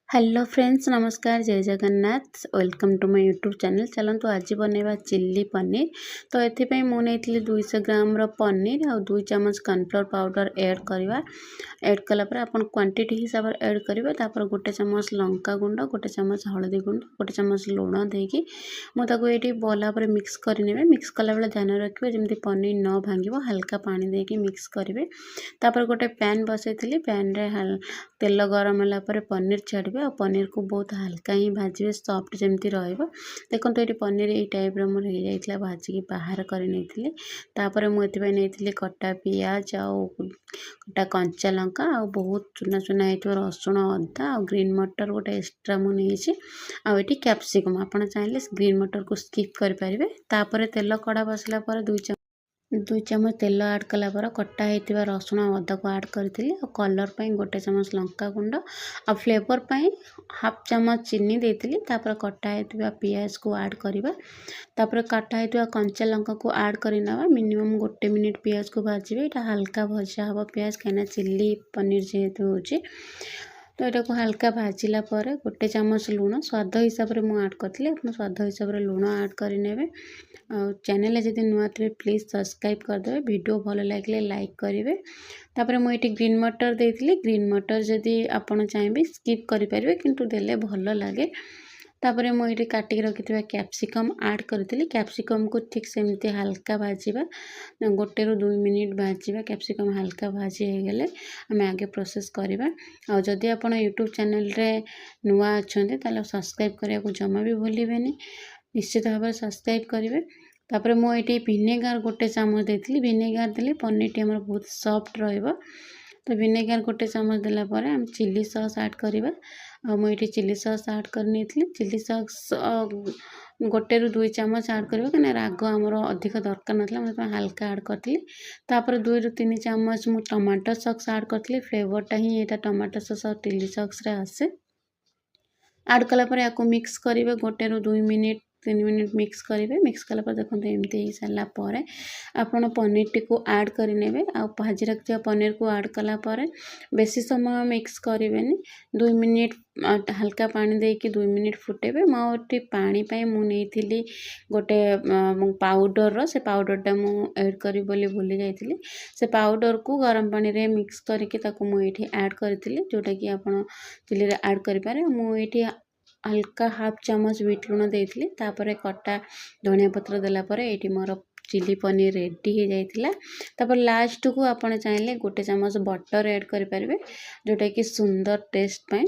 Hello friends, ନମସ୍କାର, ଜୟ Jagannath. Welcome to my YouTube channel. ଚାଲନ୍ତୁ, ଆଜି ବନେଇବା ଚିଲ୍ଲି ପନିର। ତ ଏଥିପାଇଁ ମୁଁ ନେଇଥିଲି 200 ଗ୍ରାମର ପନିର ଆଉ 2 ଚାମଚ କର୍ଣ୍ଣଫ୍ଲୋର୍ ପାଉଡ଼ର ଏଡ଼୍ କରିବା। ଏଡ଼୍ କଲା ପରେ ଆପଣ କ୍ୱାଣ୍ଟିଟି ହିସାବରେ ଏଡ଼୍ କରିବେ। ତାପରେ 1 ଚାମଚ ଲଙ୍କା ଗୁଣ୍ଡ, 1 ଚାମଚ ହଳଦୀ ଗୁଣ୍ଡ, 1 ଚାମଚ ଲୁଣ ଦେଇକି ମୁଁ ତାକୁ ଏଇଠି ଭଲ ଭାବରେ ମିକ୍ସ କରିନେବେ। ମିକ୍ସ କଲାବେଳେ ଧ୍ୟାନ ରଖିବେ ଯେମିତି ପନିର ନ ଭାଙ୍ଗିବ। ହାଲକା ପାଣି ଦେଇକି ମିକ୍ସ କରିବେ। ତାପରେ ଗୋଟେ ପ୍ୟାନ୍ ବସାଇଥିଲି। ପ୍ୟାନ୍ରେ ତେଲ ଗରମ ହେଲା ପରେ ପନିର ଛାଡ଼ିବେ ଆଉ ପନିରକୁ ବହୁତ ହାଲକା ହିଁ ଭାଜିବେ, ସଫ୍ଟ ଯେମିତି ରହିବ। ଦେଖନ୍ତୁ, ଏଇଠି ପନିର ଏଇ ଟାଇପ୍ର ମୋର ହେଇଯାଇଥିଲା, ଭାଜିକି ବାହାର କରି ନେଇଥିଲି। ତାପରେ ମୁଁ ଏଥିପାଇଁ ନେଇଥିଲି କଟା ପିଆଜ ଆଉ କଟା କଞ୍ଚା ଲଙ୍କା ଆଉ ବହୁତ ଚୁନା ଚୁନା ହେଇଥିବା ରସୁଣ, ଅଦା ଆଉ ଗ୍ରୀନ୍ ମଟର ଗୋଟେ ଏକ୍ସଟ୍ରା ମୁଁ ନେଇଛି। ଆଉ ଏଠି କ୍ୟାପ୍ସିକମ୍, ଆପଣ ଚାହିଁଲେ ଗ୍ରୀନ୍ ମଟରକୁ ସ୍କିପ୍ କରିପାରିବେ। ତାପରେ ତେଲ କଡ଼ା ବସିଲା ପରେ 2 ଚାମଚ ତେଲ ଆଡ଼୍ କଲା ପରେ କଟା ହେଇଥିବା ରସୁଣ ଆଉ ଅଦାକୁ ଆଡ଼୍ କରିଥିଲି। ଆଉ କଲର୍ ପାଇଁ 1 ଚାମଚ ଲଙ୍କା ଗୁଣ୍ଡ ଆଉ ଫ୍ଲେଭର୍ ପାଇଁ ହାଫ୍ ଚାମଚ ଚିନି ଦେଇଥିଲି। ତାପରେ କଟା ହେଇଥିବା ପିଆଜକୁ ଆଡ଼୍ କରିବା। ତାପରେ କଟା ହେଇଥିବା କଞ୍ଚା ଲଙ୍କାକୁ ଆଡ଼୍ କରିନେବା। ମିନିମମ୍ 1 ମିନିଟ୍ ପିଆଜକୁ ଭାଜିବେ। ଏଇଟା ହାଲକା ଭଜା ହେବ ପିଆଜ, କାହିଁକିନା ଚିଲ୍ଲି ପନିର ଯେହେତୁ ହେଉଛି। ତ ଏଇଟାକୁ ହାଲକା ଭାଜିଲା ପରେ 1 ଚାମଚ ଲୁଣ ସ୍ୱାଦ ହିସାବରେ ମୁଁ ଆଡ଼୍ କରିଥିଲି। ଆପଣ ସ୍ୱାଦ ହିସାବରେ ଲୁଣ ଆଡ଼୍ କରିନେବେ। ଆଉ ଚ୍ୟାନେଲରେ ଯଦି ନୂଆ ଥିବେ, ପ୍ଲିଜ୍ ସବସ୍କ୍ରାଇବ୍ କରିଦେବେ। ଭିଡ଼ିଓ ଭଲ ଲାଗିଲେ ଲାଇକ୍ କରିବେ। ତାପରେ ମୁଁ ଏଇଠି ଗ୍ରୀନ୍ ମଟର ଦେଇଥିଲି। ଗ୍ରୀନ୍ ମଟର ଯଦି ଆପଣ ଚାହିଁବେ, ସ୍କିପ୍ କରିପାରିବେ, କିନ୍ତୁ ଦେଲେ ଭଲ ଲାଗେ। ତାପରେ ମୁଁ ଏଇଠି କାଟିକି ରଖିଥିବା କ୍ୟାପ୍ସିକମ୍ ଆଡ଼୍ କରିଥିଲି। କ୍ୟାପ୍ସିକମ୍କୁ ଠିକ୍ ସେମିତି ହାଲକା ଭାଜିବା, 1ରୁ 2 ମିନିଟ୍ ଭାଜିବା। କ୍ୟାପ୍ସିକମ୍ ହାଲକା ଭାଜି ହେଇଗଲେ ଆମେ ଆଗେ ପ୍ରୋସେସ୍ କରିବା। ଆଉ ଯଦି ଆପଣ ୟୁଟ୍ୟୁବ୍ ଚ୍ୟାନେଲ୍ରେ ନୂଆ ଅଛନ୍ତି, ତାହେଲେ ସବସ୍କ୍ରାଇବ୍ କରିବାକୁ ଜମା ବି ଭୁଲିବେନି। ନିଶ୍ଚିତ ଭାବରେ ସବସ୍କ୍ରାଇବ୍ କରିବେ। ତାପରେ ମୁଁ ଏଇଠି ଭିନେଗାର 1 ଚାମଚ ଦେଇଥିଲି। ଭିନେଗାର ଦେଲେ ପନିରଟି ଆମର ବହୁତ ସଫ୍ଟ ରହିବ। ତ ଭିନେଗାର 1 ଚାମଚ ଦେଲା ପରେ ଆମେ ଚିଲି ସସ୍ ଆଡ଼୍ କରିବା। ଆଉ ମୁଁ ଏଇଠି ଚିଲି ସସ୍ ଆଡ଼୍ କରିନେଇଥିଲି। ଚିଲି ସସ୍ 1ରୁ 2 ଚାମଚ ଆଡ଼୍ କରିବା, କାହିଁକିନା ରାଗ ଆମର ଅଧିକ ଦରକାର ନଥିଲା। ମୁଁ ସେଥିପାଇଁ ହାଲକା ଆଡ଼୍ କରିଥିଲି। ତାପରେ 2ରୁ 3 ଚାମଚ ମୁଁ ଟମାଟୋ ସସ୍ ଆଡ଼୍ କରିଥିଲି। ଫ୍ଲେଭରଟା ହିଁ ଏଇଟା ଟମାଟୋ ସସ୍ ଆଉ ଚିଲି ସସ୍ରେ ଆସେ। ଆଡ଼୍ କଲା ପରେ ୟାକୁ ମିକ୍ସ କରିବେ। 1ରୁ 2 ମିନିଟ୍, 3 ମିନିଟ୍ ମିକ୍ସ କରିବେ। ମିକ୍ସ କଲା ପରେ ଦେଖନ୍ତୁ, ଏମିତି ହେଇସାରିଲା ପରେ ଆପଣ ପନିରଟିକୁ ଆଡ଼୍ କରିନେବେ। ଆଉ ଭାଜି ରଖିଥିବା ପନିରକୁ ଆଡ଼୍ କଲା ପରେ ବେଶୀ ସମୟ ମିକ୍ସ କରିବେନି। 2 ମିନିଟ୍ ହାଲକା ପାଣି ଦେଇକି 2 ମିନିଟ୍ ଫୁଟେଇବେ। ମୁଁ ଆଉ ଏଠି ପାଣି ପାଇଁ ମୁଁ ନେଇଥିଲି ଗୋଟେ ପାଉଡ଼ରର, ସେ ପାଉଡ଼ରଟା ମୁଁ ଏଡ଼୍ କରିବି ବୋଲି ଭୁଲି ଯାଇଥିଲି। ସେ ପାଉଡ଼ରକୁ ଗରମ ପାଣିରେ ମିକ୍ସ କରିକି ତାକୁ ମୁଁ ଏଇଠି ଆଡ଼୍ କରିଥିଲି, ଯେଉଁଟାକି ଆପଣ ଚିଲିରେ ଆଡ଼୍ କରିପାରିବେ। ମୁଁ ଏଇଠି ହାଲକା ହାଫ୍ ଚାମଚ ବିଟ୍ ଲୁଣ ଦେଇଥିଲି। ତାପରେ କଟା ଧନିଆ ପତ୍ର ଦେଲା ପରେ ଏଇଠି ମୋର ଚିଲି ପନିର ରେଡ଼ି ହେଇଯାଇଥିଲା। ତାପରେ ଲାଷ୍ଟକୁ ଆପଣ ଚାହିଁଲେ 1 ଚାମଚ ବଟର୍ ଆଡ଼୍ କରିପାରିବେ, ଯେଉଁଟାକି ସୁନ୍ଦର ଟେଷ୍ଟ ପାଇଁ।